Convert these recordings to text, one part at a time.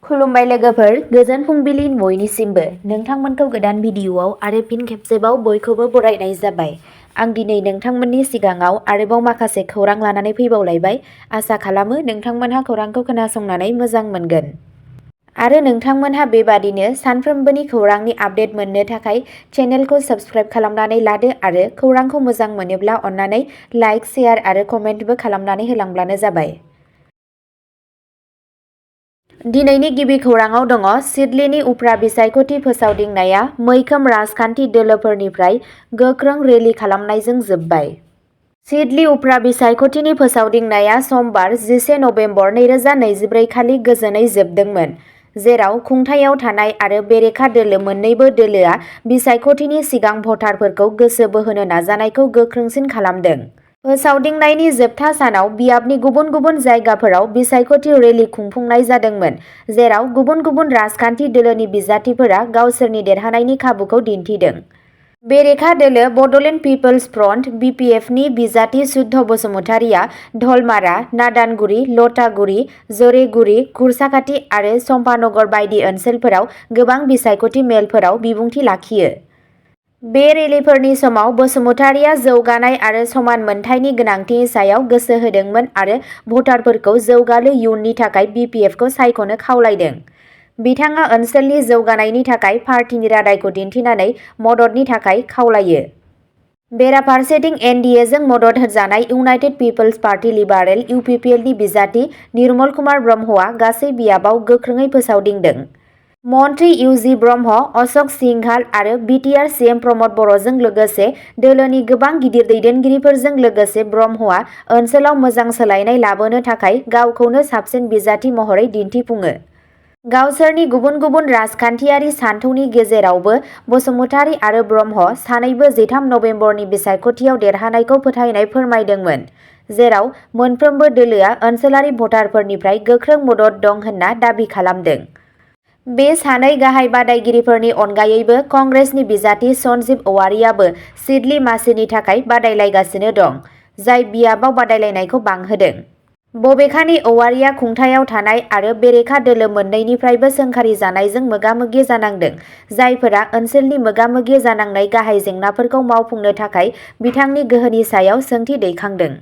खुलुमबाय लोगोफोर, गोजोन फुंबिलि बयनिसिमबो। नोंथांमोनखौ गोदान भिडिअ'आव आरो फिन खेबसेबाव बयखौबो बरायनाय जाबाय। आं दिनै नोंथांमोननि सिगाङाव आरोबाव माखासे खौरां लानानै फैबावलायबाय। आसा खालामो नोंथांमोनहा खौरांखौ खोनासंनानै मोजां मोनगोन। आरो नोंथांमोनहा बेबादिनो सानफ्रोमबोनि खौरांनि आपडेट मोननो थाखाय चेनेलखौ साबस्क्राइब खालामनानै लादो आरो खौरांखौ मोजां मोनोब्ला अन्नानै लाइक, शेयार आरो कमेन्टबो खालामनानै होलांब्लानो जाबाय। दिनैनि गिबि खौराङाव दङ सिडलीनि उफ्रा बिसायख'थि फोसावदिंनाया मैखोम राजखान्थि दोलोफोरनिफ्राय गोख्रों रेलि खालामनायजों जोबबाय। सिडली उफ्रा बिसायख'थिनि फोसावदिंनाया समबार 11 नबेम्बर 2024 खालि गोजोनै जोबदोंमोन, जेराव खुंथायाव थानाय आरो बेरेखा दोलो मोन्नैबो दोलोआ बिसायख'थिनि सिगां भटारफोरखौ गोसो बोहोनो नाजानायखौ गोख्रोंसिन खालामदों। फोसावदिंनायनि जोबथा सानाव बियाबनि गुबुन गुबुन जायगाफोराव बिसायख'थि रेलि खुंफुंनाय जादोंमोन, जेराव गुबुन गुबुन राजखान्थि दोलोनि बिजाथिफोरा गावसोरनि देरहानायनि खाबुखौ दिन्थिदों। बेरेखा दोलो बड'लेण्ड पिपल्स फ्रन्ट (BPF)नि बिजाथि सुध्द बसुमतारीआ धलमारा, नादानगुरि, लटागुरि, जरेगुरि, खुरसाखाथि आरो चम्पानगर बायदि ओनसोलफोराव गोबां बिसायख'थि मेलफोराव बिबुंथि लाखियो। बे रेलिफोरनि समाव बसुमतारीआ जौगानाय आरो समान मोनथायनि गोनांथिनि सायाव गोसो होदोंमोन आरो भटारफोरखौ जौगालु इयुननि थाखाय BPF खौ सायख'नो खावलायदों। बिथाङा ओनसोलनि जौगानायनि थाखाय पार्टीनि रादायखौ दिन्थिनानै मददनि थाखाय खावलायो। बेराफारसेथिं NDA जों मदद होजानाय United People's Party Liberal (UPPL) नि बिजाथि निर्मल कुमार ब्रह्मआ गासै बियाबाव गोख्रोङै फोसावदिंदों। मन्त्रि UG ब्रह्म, अशोक सिंघाल आरो BTR CM प्रमद बर'जों लोगोसे दोलोनि गोबां गिदिर दैदेनगिरिफोरजों लोगोसे ब्रह्मआ ओनसोलाव मोजां सोलायनाय लाबोनो थाखाय गावखौनो साबसिन बिजाथि महरै दिन्थिफुङो। गावसोरनि गुबुन गुबुन राजखान्थियारि सानथौनि गेजेरावबो बसुमतारी आरो ब्रह्म सानैबो 13 नबेम्बरनि बिसायख'थियाव देरहानायखौ फोथायनाय फोरमायदोंमोन, जेराव मोनफ्रोमबो दोलोआ ओनसोलारि भटारफोरनिफ्राय गोख्रों मदद दं होनना दाबि खालामदों। बे सानै गाहाय बादायगिरिफोरनि अनगायैबो कंग्रेसनि बिजाथि सन्जीब औवारीआबो सिडली मासिनि थाखाय बादायलायगासिनो दं, जाय बियाबाव बादायलायनायखौ बांहोदों। बबेखानि औवारीआ खुंथायाव थानाय आरो बेरेखा दोलो मोन्नैनिफ्रायबो सोंखारिजानायजों मोगा-मोगि जानांदों, जायफोरा ओनसोलनि मोगा-मोगि जानांनाय गाहाय जेंनाफोरखौ मावफुंनो थाखाय बिथांनि गोहोनि सायाव सोंथि दैखांदों।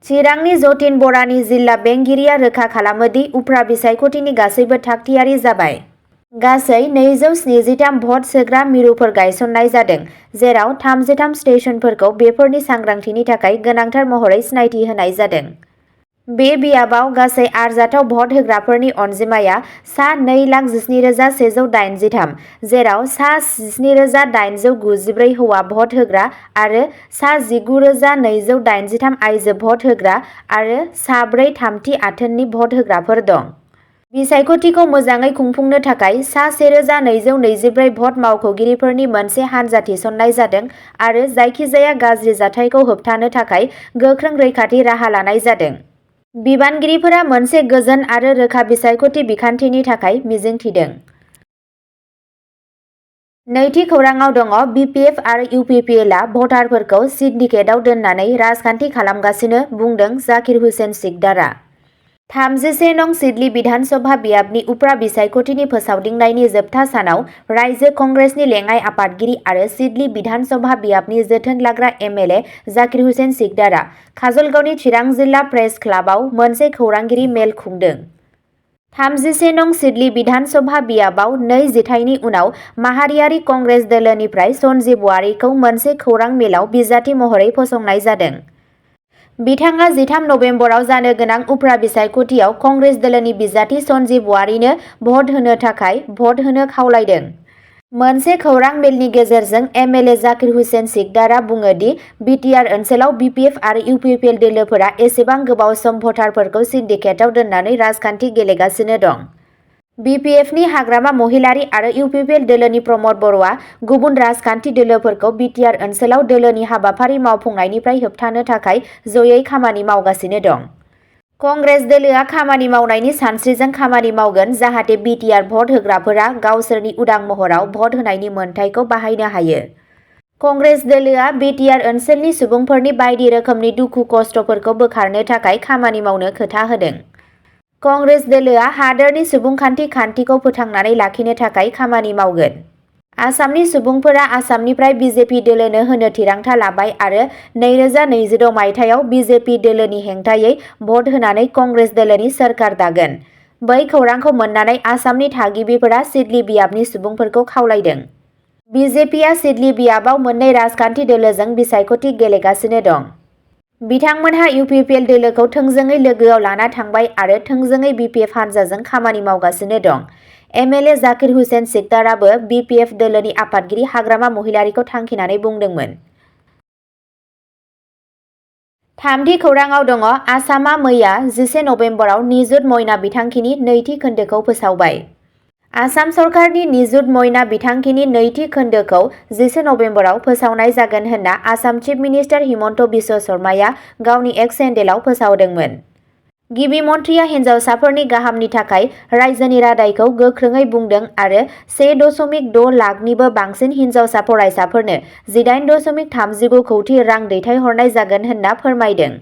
चिरांनि जतिन बरानि जिल्ला बेंगिरिया रोखा खालामो दि उफ्रा बिसायख'थिनि गासैबो थाग-थियारि जाबाय। गासै 273 भट सोग्रा मिरुफोर गायसननाय जादों, जेराव 33 स्टेशनफोरखौ बेफोरनि सांग्रांथिनि थाखाय गोनांथार महरै सिनायथि होनाय जादों। बे बियाबाव गासै आरजाथाव भट होग्राफोरनि अनजिमाया सा 2,17,183, जेराव सा 17,894 हौवा भट होग्रा आरो सा 19,283 आइजो भट होग्रा आरो सा 4 थामथि आथोननि भट होग्राफोर दं। बिसायख'थिखौ मोजाङै खुंफुंनो थाखाय सा 1,224 भट मावख'गिरिफोरनि मोनसे हानजा थिसननाय जादों आरो जायखिजाया गाज्रि जाथायखौ होबथानो थाखाय गोख्रों रैखाथि राहा लानाय जादों। बिबानगिरिफोरा मोनसे गोजोन आरो रोखा बिसायख'थि बिखान्थिनि थाखाय मिजिंथिदों। नैथि खौराङाव दङ BPF आरो UPPLआ भटारफोरखौ सिन्डिकेटआव दोननानै राजखान्थि खालामगासिनो, बुंदों जाकिर हुसेन सिकदारआ। 31 नं सिडली बिधानसभा बियाबनि उफ्रा बिसायख'थिनि फोसावदिंनायनि जोबथा सानाव रायजो कंग्रेसनि लेङाइ आफादगिरि आरो सिडली बिधानसभा बियाबनि जोथोन लाग्रा MLA जाकिर हुसेन सिकदारआ काजलगावनि चिरां जिल्ला प्रेस क्लाबआव मोनसे खौरांगिरि मेल खुंदों। 31 नं सिडली बिधानसभा बियाबाव 2 जिथाइनि उनाव माहारियारि कंग्रेस दोलोनिफ्राय सन्जीब औवारीखौ मोनसे खौरां मेलाव बिजाथि महरै फसंनाय जादों। बिथाङा 13 नबेम्बराव जानो गोनां उफ्रा बिसायख'थियाव कंग्रेस दोलोनि बिजाथि सन्जीब औवारीनो भट होनो थाखाय भट होनो खावलायदों। मोनसे खौरां मेलनि गेजेरजों MLA जाकिर हुसेन सिकदारआ बुङो दि BTR ओनसोलाव BPF आरो UPPL दोलोफोरा एसेबां गोबाव सम भटारफोरखौ सिन्डिकेटआव दोननानै राजखान्थि गेलेगासिनो दं। BPFनि हाग्रामा महिलारी आरो UPPL दोलोनि प्रमद बर'आ गुबुन राजखान्थि दोलोफोरखौ BTR ओनसोलाव दोलोनि हाबाफारि मावफुंनायनिफ्राय होबथानो थाखाय जयै खामानि मावगासिनो दं। कंग्रेस दोलोआ खामानि मावनायनि सानस्रिजों खामानि मावगोन जाहाथे BTR भट होग्राफोरा गावसोरनि उदां महराव भट होनायनि मोन्थाइखौ बाहायनो हायो। कंग्रेस दोलोआ BTR ओनसोलनि सुबुंफोरनि बायदि रोखोमनि दुखु खस्थ'फोरखौ बोखारनो थाखाय खामानि मावनो खोथा होदों। कंग्रेस दोलोआ हादोरनि सुबुंखान्थि खान्थिखौ फोथांनानै लाखिनो थाखाय खामानि मावगोन। आसामनि सुबुंफोरा आसामनिफ्राय बिजेपि दोलोनो होनो थिरांथा लाबाय आरो 2026 मायथाइयाव बिजेपि दोलोनि हेंथायै भट होनानै कंग्रेस दोलोनि सोरखार दागोन। बै खौरांखौ मोननानै आसामनि थागिबिफोरा सिडली बियाबनि सुबुंफोरखौ खावलायदों। बिजेपिआ सिडली बियाबाव मोननै राजखान्थि दोलोजों बिसायख'थि गेलेगासिनो दं। बिथांमोनहा UPPL दोलोखौ थोंजोङै लोगोआव लाना थांबाय आरो थोंजोङै BPF हानजाजों खामानि मावगासिनो दं। MLA जाकिर हुसेन सिकदाराबो BPF दोलोनि आफादगिरि हाग्रामा महिलारीखौ थांखिनानै बुंदोंमोन। थामथि खौराङाव दङ आसामआ मैया 11 नबेम्बराव निजुत मयना बिथांखिनि नैथि खोन्दोखौ फोसावबाय। आसाम सरकारनि निजुत मयना बिथांखिनि नैथि खोन्दोखौ 11 नबेम्बराव फोसावनाय जागोन होनना आसाम चिफ मिनिस्टार हिमन्त बिश्व शर्माया गावनि एक्स हेन्डेलआव फोसावदोंमोन। गिबि मन्थ्रिया हिन्जावसाफोरनि गाहामनि थाखाय रायजोनि रादायखौ गोख्रोङै बुंदों आरो 1.6 लाखनिबो बांसिन हिन्जावसा फरायसाफोरनो 18.39 कौटि रां दैथायहरनाय जागोन होनना फोरमायदों।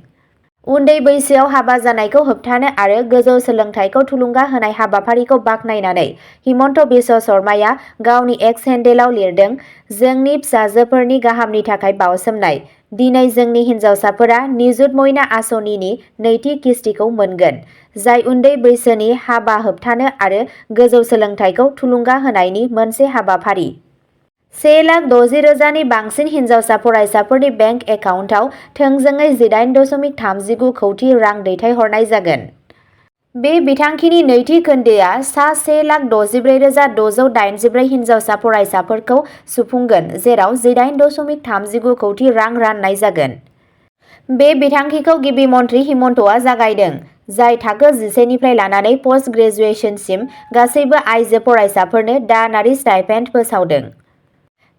उन्दै बैसोआव हाबा जानायखौ होबथानो आरो गोजौ सोलोंथाइखौ थुलुंगा होनाय हाबाफारिखौ बाख्नायनानै हिमन्त बिश्व शर्माया गावनि एक्स हेन्डेलआव लिरदों, जोंनि फिसाजोफोरनि गाहामनि थाखाय बावसोमनाय। दिनै जोंनि हिन्जावसाफोरा निजुत मयना आसनिनि नैथि किस्तिखौ मोनगोन, जाय उन्दै बैसोनि हाबा होबथानो आरो गोजौ सोलोंथाइखौ थुलुंगा होनायनि मोनसे हाबाफारि। 1,60,000 नि बांसिन हिन्जावसा फरायसाफोरनि बेंक एकाउन्टआव थोंजोङै 18.39 कौटि रां दैथायहरनाय जागोन। बे बिथांखिनि नैथि खोन्दोआ सा 1,64,683 हिन्जावसा फरायसाफोरखौ सुफुंगोन, जेराव 18.39 कौटि रां राननाय जागोन। बे बिथांखिखौ गिबि मन्थ्रि हिमन्तआ जागायदों, जाय थाखो 11 निफ्राय लानानै पस्ट ग्रेजुएशनसिम गासैबो आइजो फरायसाफोरनो दानारि स्टाइपेन्ड फोसावदों।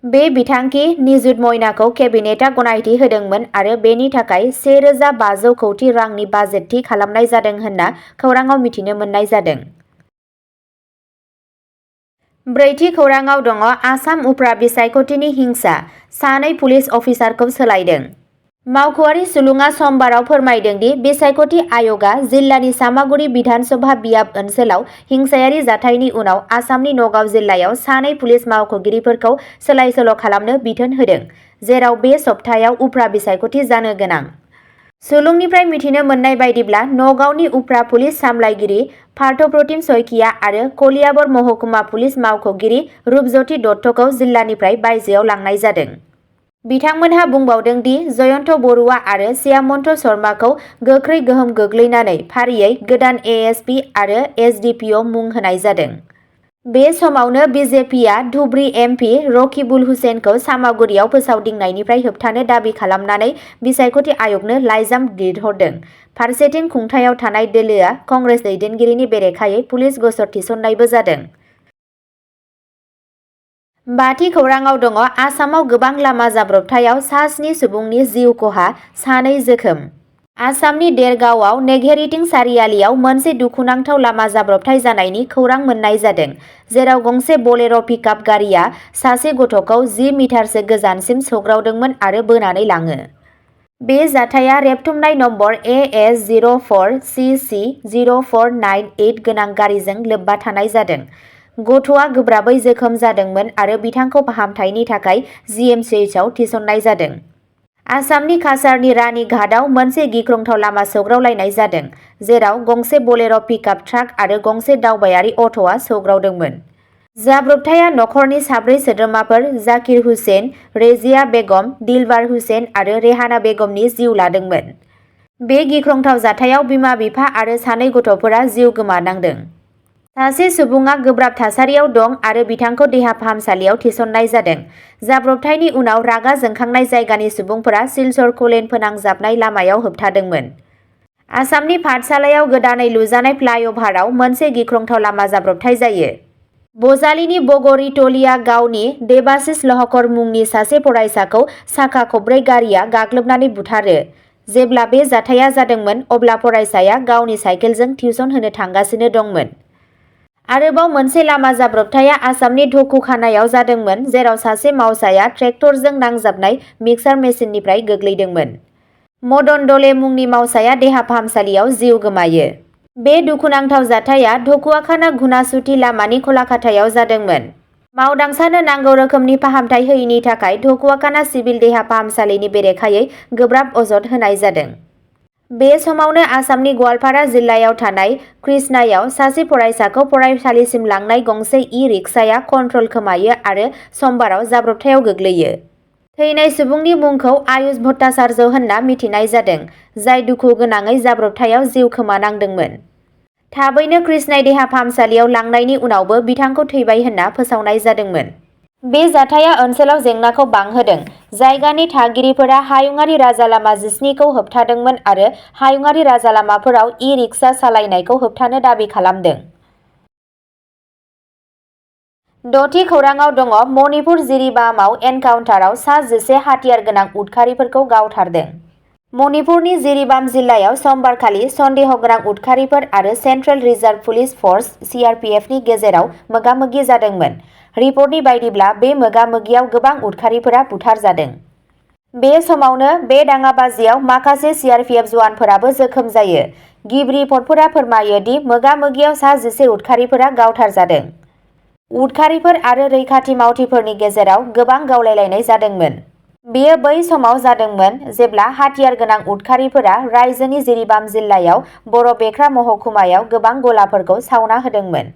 बे बिथांखि निजुत मयनाखौ केबिनेटआ गनायथि होदोंमोन आरो बेनि थाखाय 1,500 कौटि रांनि बाजेट थि खालामनाय जादों होनना खौराङाव मिथिनो मोननाय जादों। ब्रैथि खौराङाव दङ आसाम उफ्रा बिसायख'थिनि हिंसा, सानै पुलिस अफिसारखौ सोलायदों। मावख'आरि सुलुङा समबाराव फोरमायदों दि बिसायख'थि आय'गआ जिल्लानि सामागुरि बिधान सभा बियाब ओनसोलाव हिंसायारि जाथायनि उनाव आसामनि नगाव जिल्लायाव सानै पुलिस मावख'गिरिफोरखौ सोलाय-सोल' खालामनो बिथोन होदों, जेराव बे सप्तायाव उफ्रा बिसायख'थि जानो गोनां। सुलुंनिफ्राय मिथिनो मोननाय बायदिब्ला नगावनि उफ्रा पुलिस सामलायगिरि पार्थप्रतिम शइकिया आरो कलियाबर महकुमा पुलिस मावख'गिरि रुपज्योति दत्तखौ जिल्लानिफ्राय बायजोआव लांनाय जादों। बिथांमोनहा बुंबावदों दि जयन्त बरुवा आरो श्यामन्त शर्माखौ गोख्रै गोहोम गोग्लैनानै फारियै गोदान ASP आरो SDPO मुं होनाय जादों। बे समावनो बिजेपिआ धुब्री MP रकिबुल हुसेनखौ सामागुरियाव फोसावदिंनायनिफ्राय होबथानो दाबि खालामनानै बिसायख'थि आय'गनो लाइजाम लिरहरदों। फारसेथिं खुंथायाव थानाय दोलोआ कंग्रेस दैदेनगिरिनि बेरेखायै पुलिस गसर थिसननायबो जादों। बाथि खौराङाव दङ आसामाव गोबां लामा जाब्रबथायाव सा 7 सुबुंनि जिउ खहा, 2 जोखोम। आसामनि देरगावआव नेघेरिटिं सारियालियाव मोनसे दुखुनांथाव लामा जाब्रबथाय जानायनि खौरां मोननाय जादों, जेराव गंसे बलेर' पिकआप गारिआ सासे गथ'खौ 10 मिटारसो गोजानसिम सौग्रावदोंमोन आरो बोनानै लाङो। बे जाथाया रेबथुमनाय नम्बर AS04CC 0498 गोनां गारिजों लोब्बा थानाय जादों। गथ'आ गोब्राबै जोखोम जादोंमोन आरो बिथांखौ फाहामथायनि थाखाय GMCHआव थिसननाय जादों। आसामनि काछारनि रानी घाटआव मोनसे गिख्रंथाव लामा सौग्रावलायनाय जादों, जेराव गंसे बलेर' पिकआप ट्राक आरो गंसे दावबायारि अट'आ सौग्रावदोंमोन। जाब्रबथाया नखरनि 4 सोद्रोमाफोर जाकिर हुसेन, रेजिया बेगम, दिलबार हुसेन आरो रेहाना बेगमनि जिउ लादोंमोन। बे गिख्रंथाव जाथायाव बिमा-बिफा आरो 2 गथ'फोरा जिउ गोमानांदों। सासे सुबुङा गोब्राब थासारियाव दं आरो बिथांखौ देहा फाहामसालियाव थिसननाय जादों। जाब्रबथायनि उनाव रागा जोंखांनाय जायगानि सुबुंफोरा सिलचर कलेन फोनांजाबनाय लामायाव होबथादोंमोन। आसामनि पाठशालायाव गोदानै लुजानाय फ्लाइअभारआव मोनसे गिख्रंथाव लामा जाब्रबथाय जायो। बजालिनि बगरिटलिया गावनि देबाशिष लहकर मुंनि सासे फरायसाखौ साखा खबब्रै गारिआ गाग्लोबनानै बुथारो। जेब्ला बे जाथाया जादोंमोन अब्ला फरायसाया गावनि साइकेलजों टिउसन होनो थांगासिनो दंमोन। आरोबाव मोनसे लामा जाब्रबथाया आसामनि धकुखानायाव जादोंमोन, जेराव सासे मावसाया ट्रेक्टरजों नांजाबनाय मिक्सार मेसिननिफ्राय गोग्लैदोंमोन। मदन दले मुंनि मावसाया देहा फाहामसालियाव जिउ गोमायो। बे दुखुनांथाव जाथाया ढकुवाखाना घुनासुथि लामानि खोलाखाथायाव जादोंमोन। मावदांसानो नांगौ रोखोमनि फाहामथाय होयिनि थाखाय ढकुवाखाना सिभिल देहा फाहामसालिनि बेरेखायै गोब्राब अजद होनाय जादों। बे समावनो आसामनि गवालपारा जिल्लायाव थानाय कृष्णायाव सासे फरायसाखौ फरायसालिसिम लांनाय गंसे इ-रिक्साया कन्ट्रल खोमायो आरो समबाराव जाब्रबथायाव गोग्लैयो। थैनाय सुबुंनि मुंखौ आयुष भट्टाचार्य होनना मिथिनाय जादों, जाय दुखु गोनाङै जाब्रबथायाव जिउ खोमानांदोंमोन। थाबैनो कृष्णाय देहा फाहामसालियाव लांनायनि उनावबो बिथांखौ थैबाय होनना फोसावनाय जादोंमोन। बे जाथाया ओनसोलाव जेंनाखौ बांहोदों। जायगानि थागिरिफोरा हायुंआरि राजालामा 17 खौ होबथादोंमोन आरो हायुंआरि राजालामाफोराव इ-रिक्सा सालायनायखौ होबथानो दाबि खालामदों। द'थि खौराङाव दङ मणिपुर जिरिबामआव एनकाउन्टाराव सा 11 हाथियार गोनां उदखारिफोरखौ गावथारदों। मणिपुरनि जिरिबाम जिल्लायाव समबारखालि सन्देह गोनां उदखारिफोर आरो सेन्ट्रेल रिजार्भ पुलिस फर्स (सिआरपिएफ)नि गेजेराव मोगा-मोगि जादोंमोन। रिपर्टनि बायदिब्ला बे मोगा-मोगियाव गोबां उदखारिफोरा बुथारजादों। बे समावनो बे दाङाबाजियाव माखासे सिआरपिएफ जवानफोराबो जोखोम जायो। गिबि रिपर्टफोरा फोरमायो दि मोगा-मोगियाव सा 11 उदखारिफोरा गावथारजादों। उदखारिफोर आरो रैखाथि मावथिफोरनि गेजेराव गोबां गावलायलायनाय जादोंमोन। बेयो बै समाव जादोंमोन जेब्ला हाथियार गोनां उदखारिफोरा रायजोनि जिरिबाम जिल्लायाव बर' बेख्रा महकुमायाव गोबां गलाफोरखौ सावना होदोंमोन।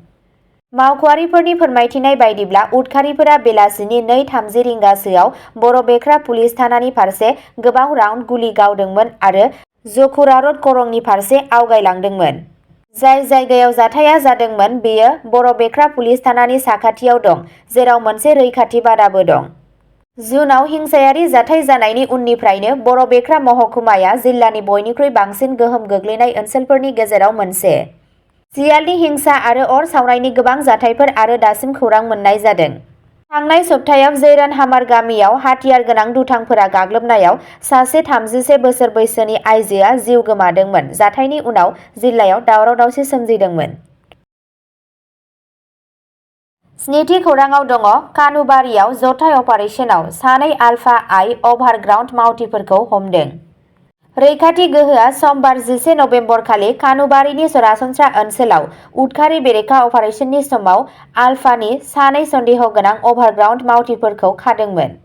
मावख'आरिफोरनि फोरमायथिनाय बायदिब्ला उदखारिफोरा बेलासिनि 2:30 रिंगासोआव बर' बेख्रा पुलिस थानानि फारसे गोबां राउन्ड गुलि गावदोंमोन आरो जखुरा र'ड खरंनि फारसे आवगायलांदोंमोन। जाय जायगायाव जाथाया जादोंमोन बेयो बर' बेख्रा पुलिस थानानि साखाथियाव दं, जेराव मोनसे रैखाथि बादाबो दं। जुनआव हिंसायारि जाथाय जानायनि उननिफ्रायनो बर' बेख्रा महकुमाया जिल्लानि बयनिख्रुइ बांसिन गोहोम गोग्लैनाय ओनसोलफोरनि गेजेराव मोनसे। सियालनि हिंसा आरो अर सावनायनि गोबां जाथायफोर आरो दासिम खौरां मोन्नाय जादों। थांनाय सप्तायाव जैरनहामार गामियाव हाथियार गोनां दुथांफोरा गाग्लोबनायाव सासे 31 बोसोर बैसोनि आइजोआ जिउ गोमादोंमोन। जाथायनि उनाव जिल्लायाव दावराव-दावसि सोमजिदोंमोन। स्निथि खौराङाव दङ कानुबारियाव जथाय अपारेसनाव सानै आलफा आइ अभारग्राउन्ड मावथिफोरखौ हमदों। रैखाथि गोहोआ समबार 11 नबेम्बर खालि कानुबारिनि सरासनस्रा ओनसोलाव उदखारि बेरेखा अपारेसननि समाव आलफानि सानै सन्देह गोनां अभारग्राउन्ड मावथिफोरखौ खादोंमोन।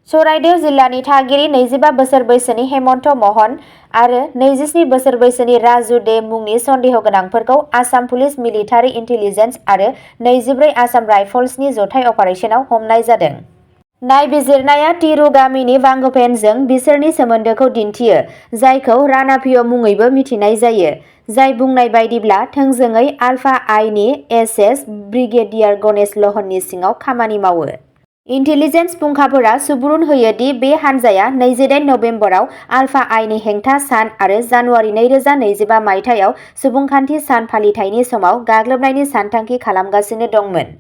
चराइदेव जिल्लानि थागिरि 25 बोसोर बैसोनि हेमन्त महन आरो 27 बोसोर बैसोनि राजु दे मुंनि सन्देह गोनांफोरखौ आसाम पुलिस मिलिटारि इन्टेलिजेन्स आरो 24 आसाम राइफल्सनि जथाय अपारेसनाव हमनाय जादों। नायबिजिरनाया तिरु गामिनि वांगफेनजों बिसोरनि सोमोन्दोखौ दिन्थियो, जायखौ रानापिय मुङैबो मिथिनाय जायो, जाय बुंनाय बायदिब्ला थोंजोङै आलफा आइनि एसएस ब्रिगेडियार गणेश लहननि सिङाव खामानि मावो। इन्टेलिजेन्स फुंखाफोरा सुबुरुन होयो दि बे हानजाया 28 नबेम्बराव आलफा आइनि हेंथा सान आरो जानुवारि 2025 मायथाइयाव सुबुंखान्थि सान फालिथायनि समाव गाग्लोबनायनि सानथांखि खालामगासिनो दंमोन।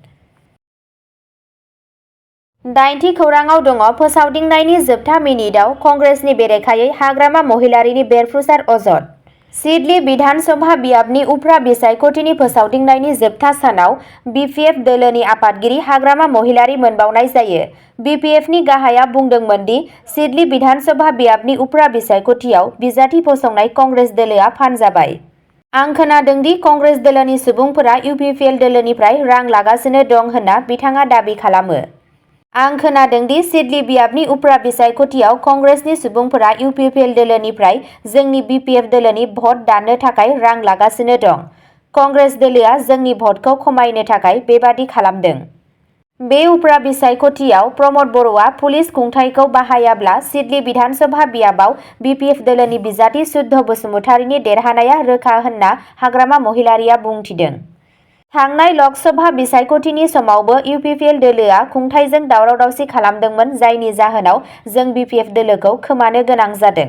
8थि खौराङाव दङ फोसावदिंनायनि जोबथा मिनिटआव कंग्रेसनि बेरेखायै हाग्रामा महिलारीनि बेरफ्रुसार अजद। सिडली बिधान सभा बियाबनि उफ्रा बिसायख'थिनि फोसावदिंनायनि जोबथा सानाव बिपिएफ दोलोनि आफादगिरि हाग्रामा महिलारी मोनबावनाय जायो। बिपिएफनि गाहाया बुंदोंमोन दि सिडली बिधान सभा बियाबनि उफ्रा बिसायख'थियाव बिजाथि फसंनाय कंग्रेस दोलोआ फानजाबाय। आं खोनादों दि कंग्रेस दोलोनि सुबुंफोरा इउपिपिएल दोलोनिफ्राय रां लागासिनो दं होनना बिथाङा दाबि खालामो। आं खोनादों दि सिडली बियाबनि उफ्रा बिसायख'थियाव कंग्रेसनि सुबुंफोरा इउपिपिएल दोलोनिफ्राय जोंनि बिपिएफ दोलोनि भट दाननो थाखाय रां लागासिनो दं। कंग्रेस दोलोआ जोंनि भटखौ खमायनो थाखाय बेबादि खालामदों। बे उफ्रा बिसायख'थियाव प्रमद बर'आ पुलिस खुंथायखौ बाहायाब्ला सिडली बिधान सभा बियाबाव बिपिएफ दोलोनि बिजाथि सुध्द बसुमतारीनि देरहानाया रोखा होनना हाग्रामा महिलारीआ बुंथिदों। थांनाय लक सभा बिसायख'थिनि समावबो इउपिपिएल दोलोआ खुंथायजों दावराव-दावसि खालामदोंमोन, जायनि जाहोनाव जों बिपिएफ दोलोखौ खोमानो गोनां जादों।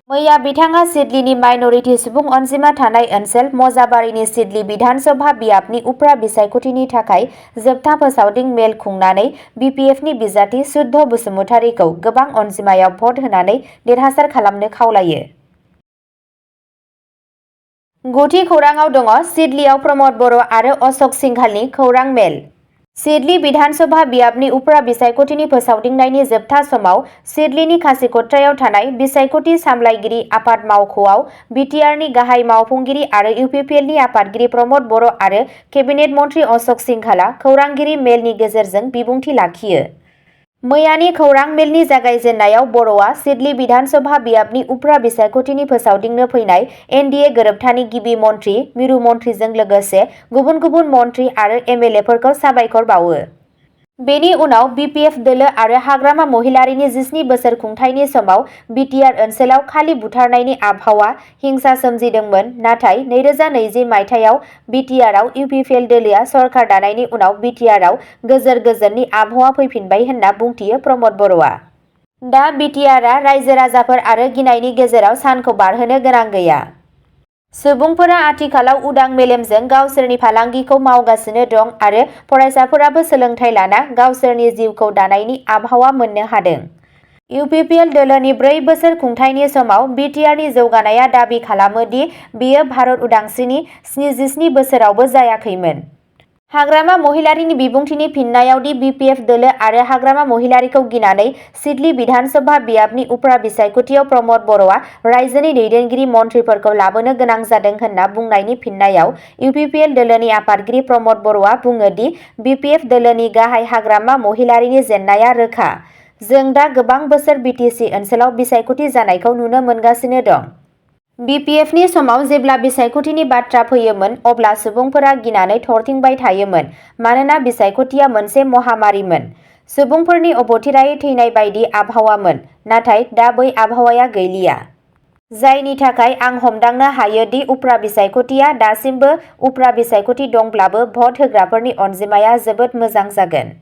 मैया बिथाङा सिडलीनि माइनरिटि सुबुं अनजिमा थानाय ओनसोल मजाबारीनि सिडली बिधान सभा बियाबनि उफ्रा बिसायख'थिनि थाखाय जोबथा फोसावदिं मेल खुंनानै बिपिएफनि बिजाथि सुध्द बसुमतारीखौ गोबां अनजिमायाव भट होनानै देरहासार खालामनो खावलायो। 9थि खौराङाव दङ सिडलीआव प्रमद बर' आरो अशोक सिंघालनि खौरां मेल। सिडली विधानसभा बियाबनि उफ्रा बिसायख'थिनि फोसावदिंनायनि जोबथा समाव सिडलीनि खासिक'त्रायाव थानाय बिसायख'थि सामलायगिरि आफाद मावख'आव बिटिआरनि गाहाय मावफुंगिरि आरो UPPLनि आफादगिरि प्रमद बर' आरो केबिनेट मन्थ्रि अशोक सिंघालआ खौरांगिरि मेलनि गेजेरजों बिबुंथि लाखियो। मैयानि खौरां मेलनि जागायजेननायाव बर'आ सिडली विधानसभा बियाबनि उफ्रा बिसायख'थिनि फोसावदिंनो फैनाय NDA गोरोबथानि गिबि मन्थ्रि मिरु मन्थ्रिजों लोगोसे गुबुन गुबुन मन्थ्रि आरो MLAफोरखौ साबायखर बावो। बेनि उनाव BPF दोलो आरो हाग्रामा महिलारीनि 17 बोसोर खुंथायनि समाव बिटिआर ओनसोलाव खालि बुथारनायनि आबहावा हिंसा सोमजिदोंमोन, नाथाय 2020 मायथाइयाव बिटिआरआव UPPL दोलोआ सरकार दानायनि उनाव बिटिआरआव गोजोननि आबहावा फैफिनबाय होनना बुंथियो प्रमद बर'आ। दा बिटिआरआ रायजो राजाफोर आरो गिनायनि गेजेराव सानखौ बारहोनो गोनां गैया। सुबुंफोरा आथिखालाव उदां मेलेमजों गावसोरनि फालांगिखौ मावगासिनो दं आरो फरायसाफोराबो सोलोंथाइ लाना गावसोरनि जिउखौ दानायनि आबहावा मोननो हादों। UPPL दोलोनि 4 बोसोर खुंथायनि समाव बिटिआरनि जौगानाया दाबि खालामो दि बेयो भारत उदांस्रिनि 77 बोसोरावबो जायाखैमोन। हाग्रामा महिलारीनि बिबुंथिनि फिननायाव दि BPF दोलो आरो हाग्रामा महिलारीखौ गिनानै सिडली विधानसभा बियाबनि उफ्रा बिसायख'थियाव प्रमद बर'आ रायजोनि दैदेनगिरि मन्थ्रिफोरखौ लाबोनो गोनां जादों होनना बुंनायनि फिननायाव UPPL दोलोनि आफादगिरि प्रमद बर'आ बुङो दि BPF दोलोनि गाहाय हाग्रामा महिलारीनि जेननाया रोखा। जों दा गोबां बोसोर BTC ओनसोलाव बिसायख'थि जानायखौ नुनो मोनगासिनो दं। BPFनि समाव जेब्ला बिसायख'थिनि बाथ्रा फैयोमोन अब्ला सुबुंफोरा गिनानै थरथिंबाय थायोमोन मानोना बिसायख'थिया मोनसे महामारिमोन। सुबुंफोरनि अबथिरायै थैनाय बायदि आबहावामोन, नाथाय दा बै आबहावाया गैलिया। जायनि थाखाय आं हमदांनो हायो दि उफ्रा बिसायख'थिया दासिमबो उफ्रा बिसायख'थि दंब्लाबो भट होग्राफोरनि अनजिमाया जोबोद मोजां जागोन।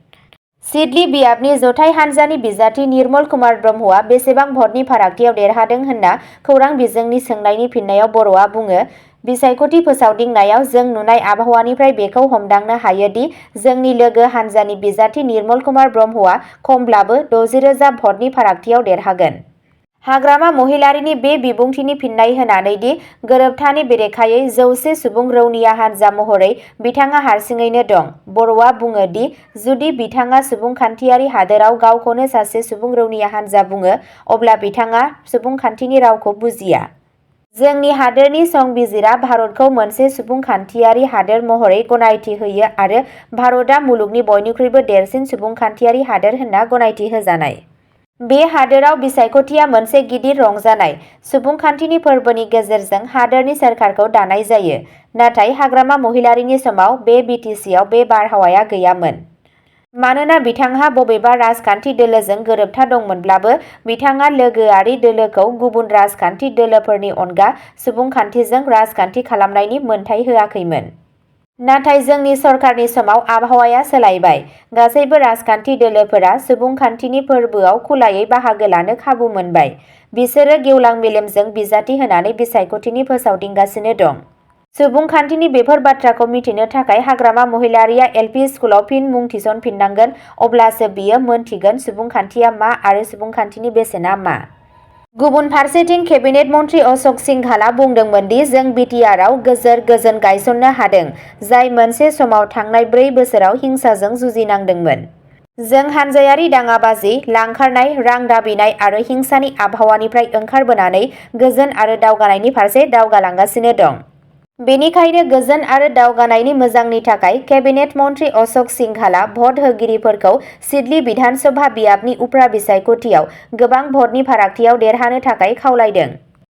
सिडली बियाबनि जथाय हान्जानि बिजाथि निर्मल कुमार ब्रह्मआ बेसेबां भटनि फारागथियाव देरहादों होनना खौरां बिजोंनि सोंनायनि फिननायाव बर'आ बुङो, बिसायख'थि फोसावदिंनायाव जों नुनाय आबहावानिफ्राय बेखौ हमदांनो हायो दि जोंनि लोगो हान्जानि बिजाथि निर्मल कुमार ब्रह्मआ खमब्लाबो 60,000 भटनि फारागथियाव देरहागोन। हाग्रामा महिलारीनि बे बिबुंथिनि फिननाय होनानै दि गोरोबथानि बेरेखायै 100 सुबुं रौनिया हान्जा महरै बिथाङा हारसिङैनो दं, बर'आ बुङो दि जुदि बिथाङा सुबुंखान्थियारि हादोराव गावखौनो सासे सुबुं रौनिया हान्जा बुङो, अब्ला बिथाङा सुबुंखान्थिनि रावखौ बुजिया। जोंनि हादोरनि संबिजिरा भारतखौ मोनसे सुबुंखान्थियारि हादोर महरै गनायथि होयो आरो भारतआ मुलुगनि बयनिख्रुइबो देरसिन सुबुंखान्थियारि हादोर होनना गनायथि होजानाय। बे हादोराव बिसायख'थिया मोनसे गिदिर रंजानाय। सुबुंखान्थिनि फोरबोनि गेजेरजों हादोरनि सोरखारखौ दानाय जायो। नाथाय हाग्रामा महिलारीनि समाव बे BTCआव बे बारहावाया गैयामोन। मानोना बिथांहा बबेबा राजखान्थि दोलोजों गोरोबथा दंमोनब्लाबो बिथाङा लोगोआरि दोलोखौ गुबुन राजखान्थि दोलोफोरनि अनगा सुबुंखान्थिजों राजखान्थि खालामनायनि मोनथाय होआखैमोन। नाथाय जोंनि सरकारनि समाव आबहावाया सोलायबाय। गासैबो राजखान्थि दोलोफोरा सुबुंखान्थिनि फोरबोआव खुलायै बाहागो लानो खाबु मोनबाय। बिसोरो गेवलां मेलेमजों बिजाथि होनानै बिसायख'थिनि फोसावदिंगासिनो दं। सुबुंखान्थिनि बेफोर बाथ्राखौ मिथिनो थाखाय हाग्रामा महिलारीया LP स्कुलाव फिन मुं थिसनफिननांगोन, अब्लासो बियो मोनथिगोन सुबुंखान्थिया मा आरो सुबुंखान्थिनि बेसेना मा। गुबुन फारसेथिं केबिनेट मन्थ्रि अशोक सिंघालआ बुंदोंमोन दि जों बिटिआरआव गोजोन गायसननो हादों, जाय मोनसे समाव थांनाय 4 बोसोराव हिंसाजों जुजिनांदोंमोन। जों हानजायारि दाङाबाजि, लांखारनाय, रां दाबिनाय आरो हिंसानि आबहावानिफ्राय ओंखारबोनानै गोजोन आरो दावगानायनि फारसे दावगालांगासिनो दं। बेनिखायनो गोजोन आरो दावगानायनि मोजांनि थाखाय केबिनेट मन्थ्रि अशोक सिंघालआ भट होगिरिफोरखौ सिडली विधानसभा बियाबनि उफ्रा बिसायख'थियाव गोबां भटनि फारागथियाव देरहानो थाखाय खावलायदों।